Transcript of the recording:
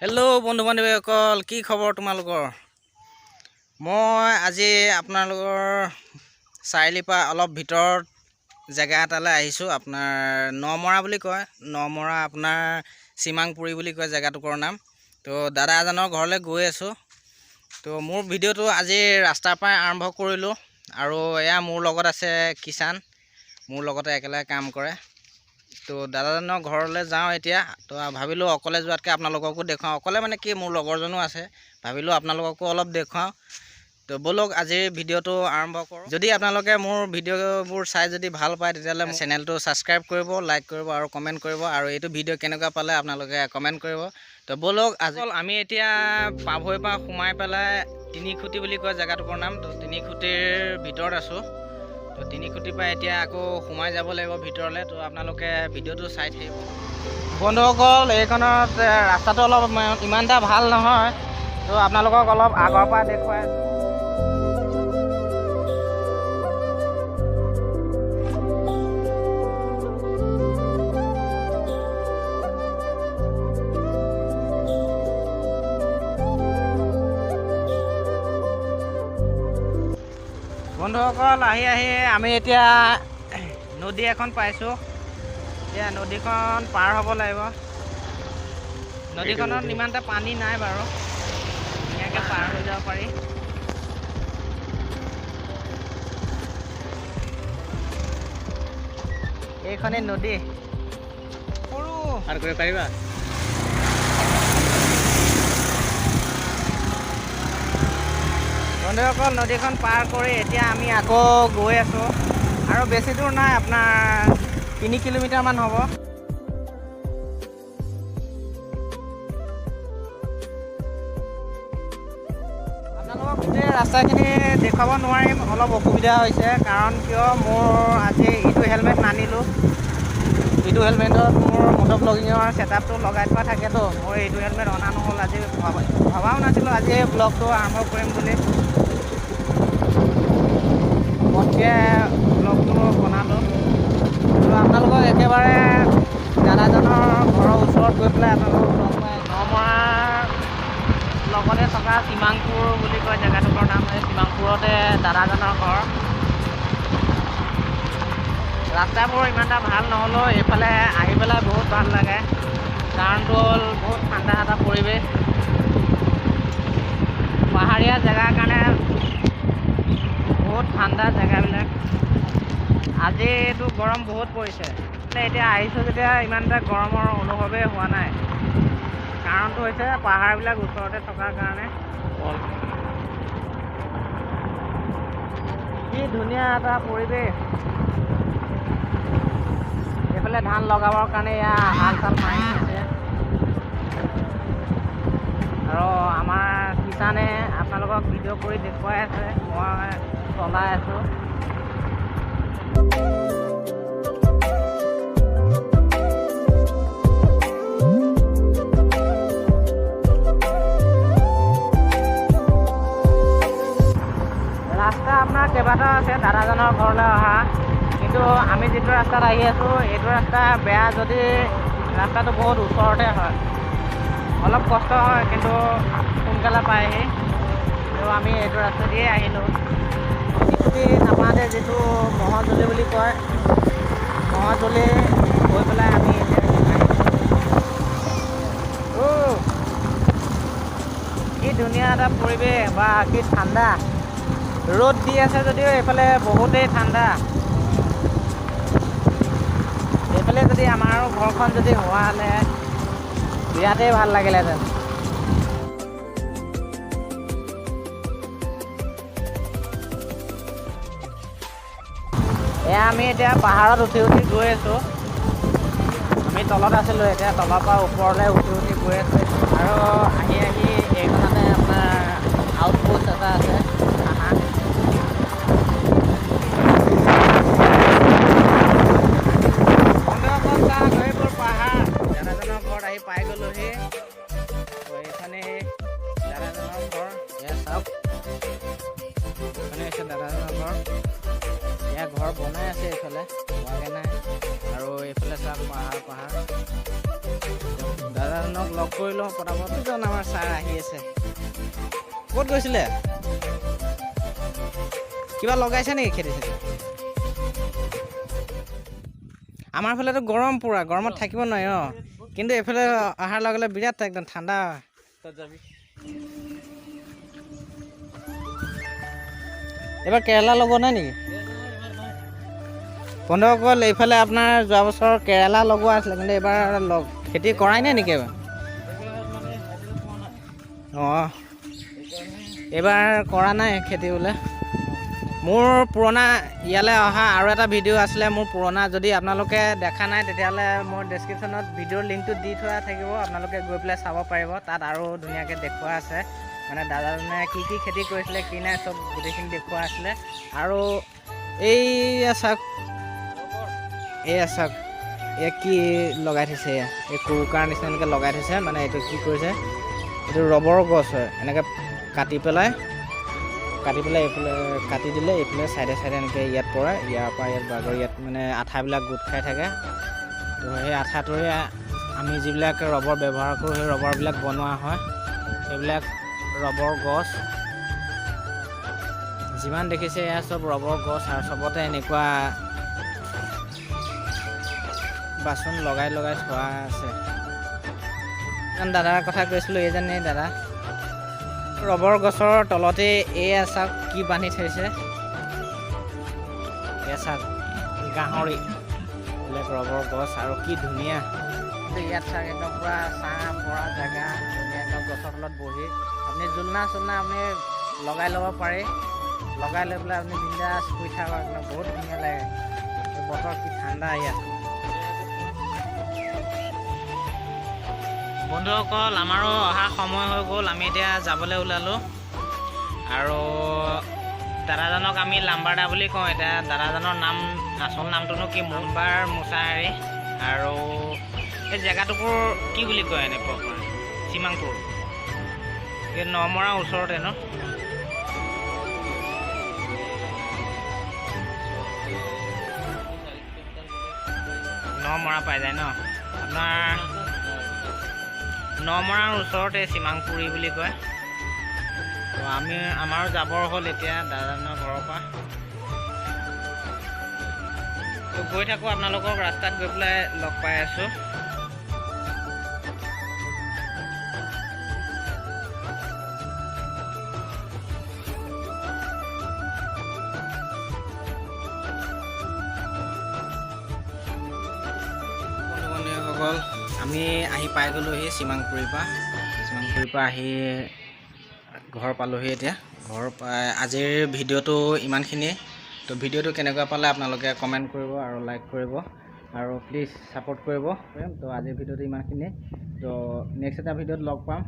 Hello' বন্ধু বান্ধৱীসকল, কি খবৰ তোমালোকৰ? মই আজি আপোনালোকৰ চাৰিআলিৰ পৰা অলপ ভিতৰত জেগা এটালৈ আহিছোঁ। আপোনাৰ নমৰা বুলি কয়, নমৰা আপোনাৰ চিমাংপুৰি বুলি কয় জেগাটুকুৰৰ নাম। তো দাদা এজনৰ ঘৰলৈ গৈ আছোঁ। তো মোৰ ভিডিঅ'টো আজি ৰাস্তাৰ পৰাই আৰম্ভ কৰিলোঁ আৰু এয়া মোৰ লগত আছে কিষাণ, মোৰ লগতে একেলগে কাম কৰে। তো দাদাজনৰ ঘৰলৈ যাওঁ এতিয়া। তো ভাবিলোঁ অকলে যোৱাতকৈ আপোনালোককো দেখুৱাওঁ। অকলে মানে কি, মোৰ লগৰজনো আছে, ভাবিলোঁ আপোনালোককো অলপ দেখুৱাওঁ। তো ব'লক, আজিৰ ভিডিঅ'টো আৰম্ভ কৰোঁ। যদি আপোনালোকে মোৰ ভিডিঅ'বোৰ চাই যদি ভাল পায়, তেতিয়াহ'লে মোৰ চেনেলটো ছাবস্ক্ৰাইব কৰিব, লাইক কৰিব আৰু কমেণ্ট কৰিব আৰু এইটো ভিডিঅ' কেনেকুৱা পালে আপোনালোকে কমেণ্ট কৰিব। তো ব'লক, আজি আমি এতিয়া পাভৈৰ পৰা সোমাই পেলাই তিনিখুটি বুলি কয় জেগাটুকুৰৰ নাম। তো তিনিখুটিৰ ভিতৰত আছোঁ। তো তিনিখুটিৰ পৰা এতিয়া আকৌ সোমাই যাব লাগিব ভিতৰলৈ। তো আপোনালোকে ভিডিঅ'টো চাই থাকিব। বন্ধুসকল, এইখনত ৰাস্তাটো অলপ ইমান এটা ভাল নহয়। তো আপোনালোকক অলপ আগৰ পৰা দেখুৱাই আছোঁ। বন্ধুসকল, আহি আহি আমি এতিয়া নদী এখন পাইছোঁ। এতিয়া নদীখন পাৰ হ'ব লাগিব। নদীখনত ইমান এটা পানী নাই বাৰু, ধুনীয়াকৈ পাৰ হৈ যাব পাৰি। এইখনেই নদী সৰু। পাৰ কৰিব পাৰিবা? বন্ধুসকল, নদীখন পাৰ কৰি এতিয়া আমি আকৌ গৈ আছোঁ আৰু বেছি দূৰ নাই, আপোনাৰ 3 কিলোমিটাৰমান হ'ব। আপোনালোকক গোটেই ৰাস্তাখিনি দেখুৱাব নোৱাৰিম, অলপ অসুবিধা হৈছে। কাৰণ কিয়, মোৰ আজি ইটো হেলমেট নানিলোঁ। ইটো হেলমেটত মোৰ মটৰ ব্লগিঙৰ ছেটআপটো লগাই থোৱা থাকেতো, মোৰ এইটো হেলমেট অনা নহ'ল আজি। ভবাও নাছিলোঁ আজি এই ব্লগটো আৰম্ভ কৰিম বুলি। পটকৈ ব্লগটো বনালোঁ। তো আপোনালোকক একেবাৰে দাদাজনৰ ঘৰৰ ওচৰত গৈ পেলাই আপোনালোকক লগ পাই। নমৰাৰ লগতে থকা চিমাংপুৰ বুলি কয় জেগাটুকুৰৰ নাম। এই চিমাংপুৰতে দাদাজনৰ ঘৰ। ৰাস্তাবোৰ ইমান এটা ভাল নহ'লেও এইফালে আহি পেলাই বহুত ভাল লাগে। কাৰণটো হ'ল বহুত ঠাণ্ডা এটা পৰিৱেশ, পাহাৰীয়া জেগাৰ কাৰণে বহুত ঠাণ্ডা জেগাবিলাক। আজিতো গৰম বহুত পৰিছে। এতিয়া আহিছোঁ যেতিয়া ইমান এটা গৰমৰ অনুভৱেই হোৱা নাই। কাৰণটো হৈছে পাহাৰবিলাক ওচৰতে থকাৰ কাৰণে। কি ধুনীয়া এটা পৰিৱেশ! এইফালে ধান লগাবৰ কাৰণে এয়া হাল চাল মাৰি থৈছে আৰু আমাৰ কিষাণে আপোনালোকক ভিডিঅ' কৰি দেখুৱাই আছে, মই চলাই আছোঁ। ৰাস্তা আপোনাৰ কেইবাটাও আছে দাদাজনৰ ঘৰলৈ অহা, কিন্তু আমি যিটো ৰাস্তাত আহি আছোঁ এইটো ৰাস্তা বেয়া যদি ৰাস্তাটো বহুত ওচৰতে হয়। অলপ কষ্ট হয়, কিন্তু সোনকালে পায়হি। তো আমি এইটো ৰাস্তা দিয়ে আহিলোঁ। তিনিখুটি নাপাওঁতে যিটো মহজুলি বুলি কয়, মহজুলি গৈ পেলাই আমি এতিয়া আহিছোঁ। অ' কি ধুনীয়া এটা পৰিৱেশ বা কি ঠাণ্ডা! ৰ'দ দি আছে যদিও এইফালে বহুতেই ঠাণ্ডা। এইফালে যদি আমাৰো ঘৰখন যদি হোৱা হ'লে বিৰাটেই ভাল লাগিলেহেঁতেন। এয়া আমি এতিয়া পাহাৰত উঠি উঠি গৈ আছোঁ। আমি তলত আছিলোঁ, এতিয়া তলৰ পৰা ওপৰলৈ উঠি উঠি গৈ আছোঁ। আৰু আহি আহি এইখনতে আপোনাৰ আউটপোষ্ট এটা আছে, থানা। বন্ধুসকল, চাওক সেইবোৰ পাহাৰ। দাদাজনৰ ঘৰত আহি পাই গ'লোহি। তো এইখনেই দাদাজনৰ ঘৰ। এয়া চাওক, এইখনেই হৈছে দাদাজনৰ ঘৰ। এয়া ঘৰ বনাই আছে এইফালে, হোৱাগৈ নাই। আৰু এইফালে চাওক পাহাৰ পাহাৰ। দাদাজনক লগ কৰি লওঁ পটাপট। দুজন আমাৰ ছাৰ আহি আছে। ক'ত গৈছিলে? কিবা লগাইছে নেকি খেতি চেতি? আমাৰ ফালেতো গৰম, পূৰা গৰমত থাকিব নোৱাৰি। অঁ, কিন্তু এইফালে অহাৰ লগে লগে বিৰাট একদম ঠাণ্ডা। এইবাৰ কেৰেলা লগোৱা নাই নেকি বন্ধুসকল? এইফালে আপোনাৰ যোৱা বছৰ কেৰেলা লগোৱা আছিলে, কিন্তু এইবাৰ লগ খেতি কৰাই নাই নেকি এইবাৰ? অঁ, এইবাৰ কৰা নাই খেতি বোলে। মোৰ পুৰণা ইয়ালৈ অহা আৰু এটা ভিডিঅ' আছিলে মোৰ পুৰণা, যদি আপোনালোকে দেখা নাই তেতিয়াহ'লে মোৰ ডেছক্ৰিপশ্যনত ভিডিঅ'ৰ লিংকটো দি থোৱা থাকিব, আপোনালোকে গৈ পেলাই চাব পাৰিব। তাত আৰু ধুনীয়াকৈ দেখুওৱা আছে, মানে দাদাজনে কি কি খেতি কৰিছিলে কি নাই চব গোটেইখিনি দেখুওৱা আছিলে। আৰু এইয়া চাওক, এয়া চাওক, এয়া কি লগাই থৈছে। এয়া এই কুৰুকাৰ নিচিনা এনেকৈ লগাই থৈছে। মানে এইটো কি কৰিছে, এইটো ৰবৰ গছ হয়। এনেকৈ কাটি পেলাই এইফালে কাটি দিলে, এইফালে চাইডে চাইডে এনেকৈ ইয়াত পৰে। ইয়াৰ পৰা ইয়াত বাগৰি ইয়াত মানে আঠাবিলাক গোট খাই থাকে। তো সেই আঠাটোৰে আমি যিবিলাক ৰবৰ ব্যৱহাৰ কৰোঁ, সেই ৰবৰবিলাক বনোৱা হয়। সেইবিলাক ৰবৰ গছ যিমান দেখিছে, এয়া চব ৰবৰ গছ। আৰু চবতে এনেকুৱা বাচন লগাই লগাই থোৱা আছে। এজন দাদাৰ কথা কৈছিলোঁ, এইজনেই দাদা। ৰবৰ গছৰ তলতে এয়া চাওক কি বান্ধি থৈছে। এয়া চাওক গাহৰি, এইবিলাক ৰবৰ গছ আৰু কি ধুনীয়া। কিন্তু ইয়াত চাওক একদম পূৰা ছাঁ পৰা জেগা, ধুনীয়া একদম। গছৰ তলত বহি আপুনি জোলনা চোলনা আপুনি লগাই ল'ব পাৰে। লগাই লৈ পেলাই আপুনি বিন্দাছ শুই থাকক, একদম বহুত ধুনীয়া লাগে। এই বতৰ কি ঠাণ্ডা ইয়াত। বন্ধুসকল, আমাৰো অহা সময় হৈ গ'ল। আমি এতিয়া যাবলৈ ওলালোঁ। আৰু দাদাজনক আমি লাম্বাৰদা বুলি কওঁ। এতিয়া দাদাজনৰ নাম, আচল নামটোনো কি? লাম্বাৰ মুছাহাৰী। আৰু এই জেগাটুকুৰ কি বুলি কয় এনে প্ৰপাৰ? চিমাংপুৰ, এই নমৰাৰ ওচৰতে ন? নমৰা পাই যায় ন আপোনাৰ? নমৰাৰ ওচৰতে চিমাংপুৰি বুলি কয়। তো আমাৰো যাবৰ হ'ল এতিয়া দাদাজনৰ ঘৰৰ পৰা। তো গৈ থাকোঁ, আপোনালোকক ৰাস্তাত গৈ পেলাই লগ পাই আছোঁ। বন্ধু বান্ধৱীসকল, আমি আহি পাই গ'লোহি চিমাংপুৰিৰ পৰা। চিমাংপুৰিৰ পৰা আহি ঘৰ পালোহি। এতিয়া ঘৰ পাই আজিৰ ভিডিঅ'টো ইমানখিনিয়ে। তো ভিডিঅ'টো কেনেকুৱা পালে আপোনালোকে কমেণ্ট কৰিব আৰু লাইক কৰিব আৰু প্লিজ ছাপোৰ্ট কৰিব। তো আজিৰ ভিডিঅ'টো ইমানখিনিয়ে। তো নেক্সট এটা ভিডিঅ'ত লগ পাম।